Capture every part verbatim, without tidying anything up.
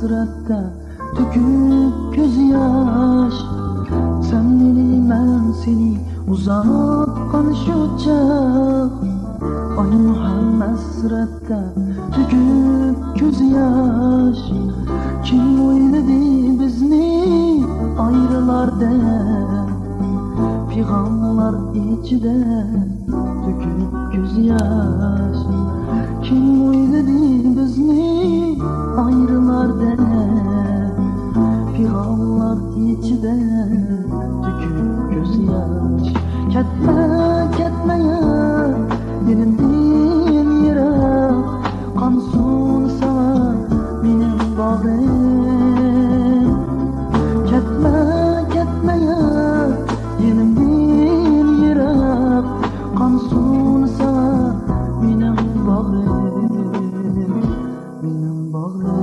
ھەسرەتتە تۆكۈپ كۆز ياش، سەن مېنى، مەن سېنى ئۇزاتقان شۇ چاغ. ئايمۇ ھەم ھەسرەتتە تۆكۈپ كۆز ياش، كىم ئويلىدى بىزنى ئايرىلار دەپ؟ پىغانلار ئىچىدە تۆكۈلۈپ كۆز ياش، كىم ئويلىدى بىزنى ئايرىلار دەپ؟ پىغانلار ئىچىدە تۆكۈلۈپ كۆز ياش. كەتمە، كەتمە يا، يېنىمدىن يىراق، قانسۇن ساڭا مېنىڭ باغرىم. كەتمە، كەتمە يا، يېنىمدىن يىراق، قانسۇن ساڭا مېنىڭ باغرىم، مېنىڭ باغرىم.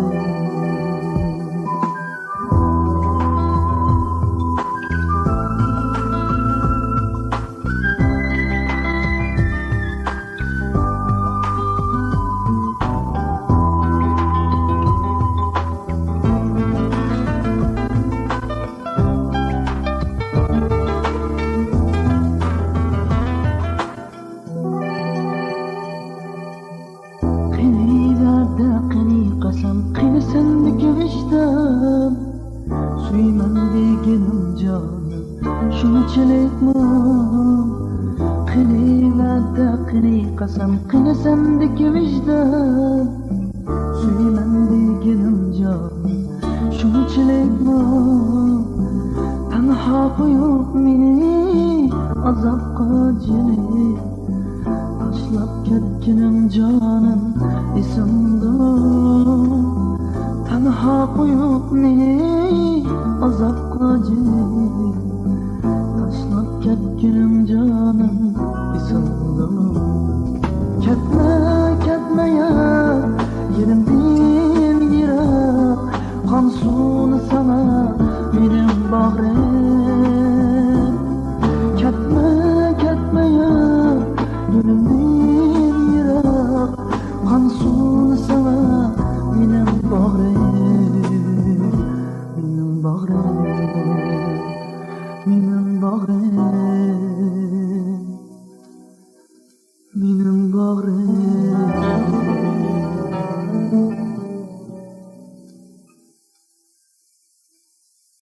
قېنى ۋەدە، قېنى قەسەم، قېنى سەندىكى ۋىجدان؟ سۆيىمەن دېگىنىم جانىم شۇنچىلىكمۇ؟ قېنى ۋەدە، قېنى قەسەم، قېنى سەندىكى ۋىجدان؟ سۆيىمەن دېگىنىم جانىم شۇنچىلىكمۇ؟ تەنھا قويۇپ مېنى ئازابقا جېنىم، تاشلاپ كەتكىنىڭ جانىم ئېسىڭدىمۇ؟ تەنھا قويۇپ مېنى ئازابقا جېنىم، تاشلاپ كەتكىنىڭ جانىم ئېسىڭدىمۇ؟ كەتمە، كەتمە يا، يېنىمدىن يىراق، قانسۇن ساڭا مېنىڭ باغرىم. كەتمە، كەتمە يا، يېنىمدىن يىراق، قانسۇن ساڭا مېنىڭ باغرىم، مېنىڭ باغرىم، مېنىڭ باغرىم، مېنىڭ باغرىم.